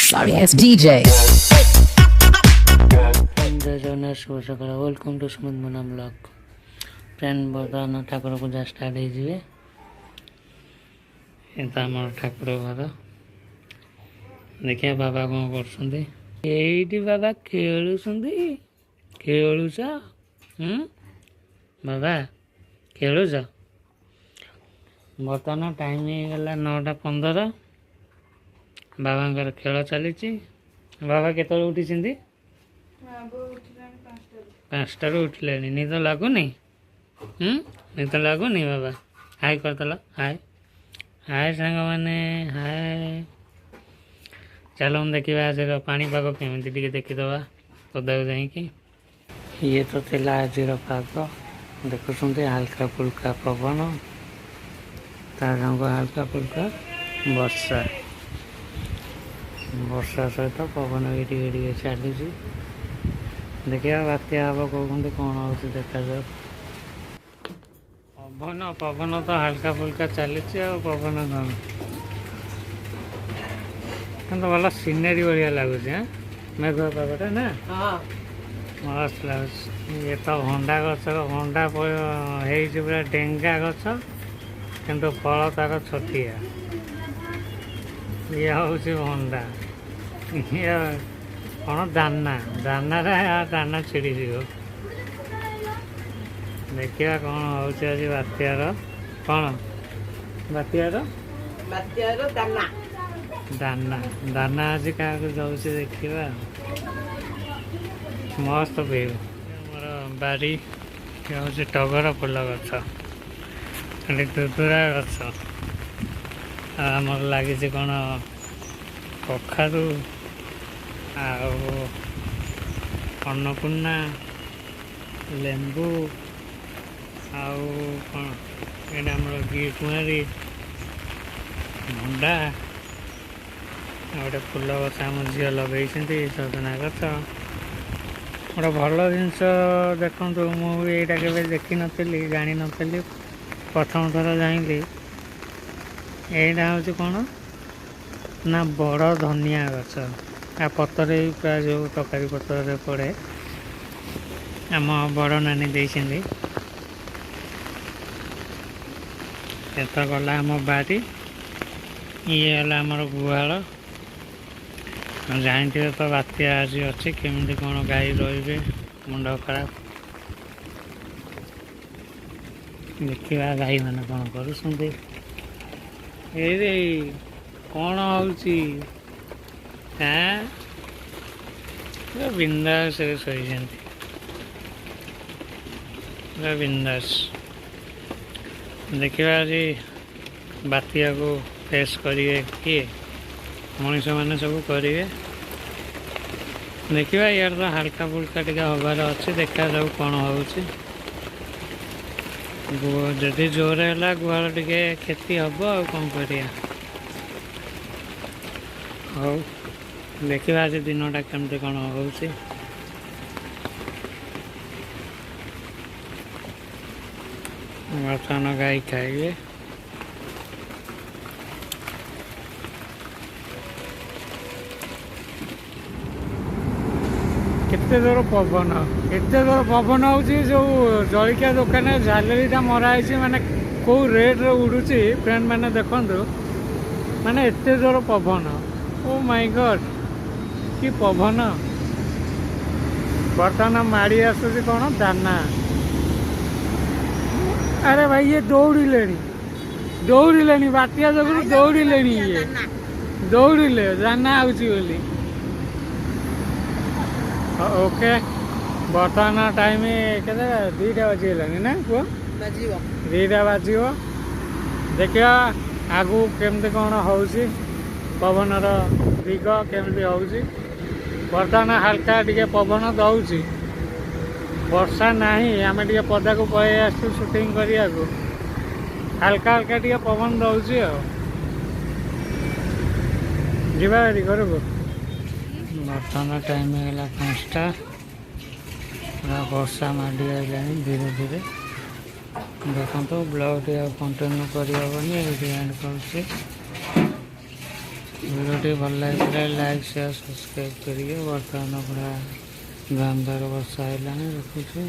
Sorry ass DJ. ଜୟ ଜଗନ୍ନାଥ, ଶୁଭ ସକାଳ। Welcome to Sumit Muna blog. Friend, ବର୍ତ୍ତମାନ ଠାକୁର ପୂଜା ଷ୍ଟାର୍ଟ ହେଇଯିବେ। ଏ ତ ଆମର ଠାକୁର ଘର। ଦେଖିବା ବାବା କ'ଣ କରୁଛନ୍ତି ଏଇଠି। ବାବା ଖେଳୁଛନ୍ତି। ଖେଳୁଛ? ହୁଁ ବାବା, ଖେଳୁଛ? ବର୍ତ୍ତମାନ ଟାଇମ୍ ହେଇଗଲା 9ଟା 15। ବାବାଙ୍କର ଖେଳ ଚାଲିଛି। ବାବା କେତେବେଳେ ଉଠିଛନ୍ତି? 5ଟାରୁ ଉଠିଲେଣି। ନିଦ ଲାଗୁନି? ହୁଁ, ନିଦ ଲାଗୁନି ବାବା? ହାଇ କରିଦେଲ। ହାଏ ହାଏ ସାଙ୍ଗମାନେ, ହାଏ। ଚାଲନ୍ତୁ ଦେଖିବା ଆଜିର ପାଣିପାଗ କେମିତି, ଟିକେ ଦେଖିଦେବା ପଦାକୁ ଯାଇକି। ଇଏ ତ ଥିଲା ଆଜିର ପାଗ। ଦେଖୁଛନ୍ତି, ହାଲକା ଫୁଲକା ପବନ, ତା ସାଙ୍ଗକୁ ହାଲକା ଫୁଲକା ବର୍ଷା। ବର୍ଷା ସହିତ ପବନ ବି ଟିକେ ଟିକେ ଚାଲିଛି। ଦେଖିବା, ବାତ୍ୟା ହବ କହୁଛନ୍ତି, କ'ଣ ହେଉଛି ଦେଖାଯାଉ। ପବନ ପବନ ତ ହାଲକା ଫୁଲକା ଚାଲିଛି। ଆଉ ପବନ କ'ଣ, କିନ୍ତୁ ଭଲ ସିନେରୀ ଭଳିଆ ଲାଗୁଛି। ଆଁ, ମେଘୁଆ ପାଗଟା ନା ମସ୍ତ ଲାଗୁଛି। ଇଏ ତ ଭଣ୍ଡା ଗଛର ଭଣ୍ଡା ହେଇଛି, ପୁରା ଡେଙ୍ଗା ଗଛ, କିନ୍ତୁ ଫଳ ତାର ଛୋଟିଆ। ଇଏ ହେଉଛି ଭଣ୍ଡା। ଇଏ କ'ଣ ଦାନା, ଦାନାରେ ଦାନା ଛିଡ଼ିଯିବ। ଦେଖିବା କ'ଣ ହେଉଛି ଆଜି ବାତ୍ୟାର। କ'ଣ ବାତ୍ୟାର? ବାତ୍ୟାର ଦାନା। ଦାନା, ଦାନା ଆଜି କାହାକୁ ଯାଉଛି ଦେଖିବା। ମସ୍ତ ଭିଉ ଆମର ବାରି। ଇଏ ହେଉଛି ଟଗର ଫୁଲ ଗଛ, ଏଠି ଦୁଦୁରା ଗଛ। ଆଉ ଆମର ଲାଗିଛି କ'ଣ, କଖାରୁ ଆଉ ଅନ୍ନପୂର୍ଣ୍ଣା, ଲେମ୍ବୁ ଆଉ କ'ଣ ଏଇଟା ଆମର ଘି କୁଆଁରୀ, ଭଣ୍ଡା। ଆଉ ଗୋଟେ ଫୁଲ ଗଛ ଆମ ଝିଅ ଲଗେଇଛନ୍ତି, ସଜନା ଗଛ। ଗୋଟେ ଭଲ ଜିନିଷ ଦେଖନ୍ତୁ, ମୁଁ ବି ଏଇଟା କେବେ ଦେଖିନଥିଲି, ଜାଣିନଥିଲି, ପ୍ରଥମ ଥର ଜାଣିଲି। ଏଇଟା ହେଉଛି କ'ଣ ନା ବଡ଼ ଧନିଆ ଗଛ। ଆଉ ପତରେ ବି ପ୍ରାୟ ଯେଉଁ ତରକାରୀ ପତ୍ରରେ ପଡ଼େ। ଆମ ବଡ଼ ନାନୀ ଦେଇଛନ୍ତି। ଏ ତ ଗଲା ଆମ ବାରି। ଇଏ ହେଲା ଆମର ଗୁହାଳ। ଜାଣିଥିବେ ତ ବାତ୍ୟା ଆଜି ଅଛି, କେମିତି କ'ଣ ଗାଈ ରହିବେ, ମୁଣ୍ଡ ଖରାପ। ଦେଖିବା ଗାଈମାନେ କ'ଣ କରୁଛନ୍ତି। ଏଇ କ'ଣ ହେଉଛି? ଆଁ, ପୁରା ବିନ୍ଦାସରେ ଶୋଇଛନ୍ତି, ପୁରା ବିନ୍ଦାସ। ଦେଖିବା ଆଜି ବାତ୍ୟାକୁ ଫେସ୍ କରିବେ କିଏ, ମଣିଷମାନେ ସବୁ କରିବେ। ଦେଖିବା, ଇଆଡ଼େ ତ ହାଲକା ଫୁଲକା ଟିକେ ହବାର ଅଛି। ଦେଖାଯାଉ କ'ଣ ହେଉଛି। ଯଦି ଜୋର ହେଲା, ଗୁହାଳ ଟିକେ କ୍ଷତି ହବ, ଆଉ କ'ଣ କରିବା। ହଉ, ଦେଖିବା ଆଜି ଦିନଟା କେମିତି କ'ଣ ହେଉଛି। ବର୍ତ୍ତମାନ ଗାଈ ଖାଇବେ। କେତେ ଜୋର ପବନ, ଏତେ ଜୋର ପବନ ହେଉଛି, ଯେଉଁ ଜଳିଖିଆ ଦୋକାନରେ ଝାଲେରିଟା ମରା ହେଇଛି, ମାନେ କେଉଁ ରେଟ୍ରେ ଉଡ଼ୁଛି। ଫ୍ରେଣ୍ଡ ମାନେ ଦେଖନ୍ତୁ, ମାନେ ଏତେ ଜୋର ପବନ। ଓ ମାଇ ଗଡ୍, କି ପବନ! ବର୍ତ୍ତମାନ ମାଡ଼ି ଆସୁଛି କ'ଣ ଦାନା। ଆରେ ଭାଇ, ଇଏ ଦୌଡ଼ିଲେଣି, ଦୌଡ଼ିଲେଣି, ବାତ୍ୟା ଯୋଗୁରୁ ଦୌଡ଼ିଲେଣି। ଇଏ ଦୌଡ଼ିଲେ ଦାନା ଆଉଛି ବୋଲି। ଓକେ, ବର୍ତ୍ତମାନ ଟାଇମ୍ କେତେ? 2ଟା ବାଜିଗଲାଣି ନା କୁହ? ବାଜିବ। 2ଟା ବାଜିବ। ଦେଖିବା ଆଗକୁ କେମିତି କ'ଣ ହେଉଛି, ପବନର ଦିଗ କେମିତି ହେଉଛି। ବର୍ତ୍ତମାନ ହାଲକା ଟିକେ ପବନ ଦେଉଛି, ବର୍ଷା ନାହିଁ। ଆମେ ଟିକେ ପଦାକୁ ପଳେଇ ଆସିଛୁ ସୁଟିଂ କରିବାକୁ। ହାଲକା ହାଲକା ଟିକେ ପବନ ଦେଉଛି। ଆଉ ଯିବା ଭାରି ଘରକୁ। ବର୍ତ୍ତମାନ ଟାଇମ୍ ହେଇଗଲା 5ଟା। ପୁରା ବର୍ଷା ମାଡ଼ି ଆଇଲାଣି ଧୀରେ ଧୀରେ। ଦେଖନ୍ତୁ, ବ୍ଲଗ୍ଟି ଆଉ କଣ୍ଟିନ୍ୟୁ କରିହେବନି, ଏଇଠି ଏଣ୍ଡ କରୁଛି। ଭିଡ଼ିଓଟି ଭଲ ଲାଗିଥିଲେ ଲାଇକ୍, ସେୟାର, ସବସ୍କ୍ରାଇବ୍ କରିବେ। ବର୍ତ୍ତମାନ ପୁରା ଦାମଦାର ବର୍ଷା ହେଲାଣି, ରଖୁଛୁ।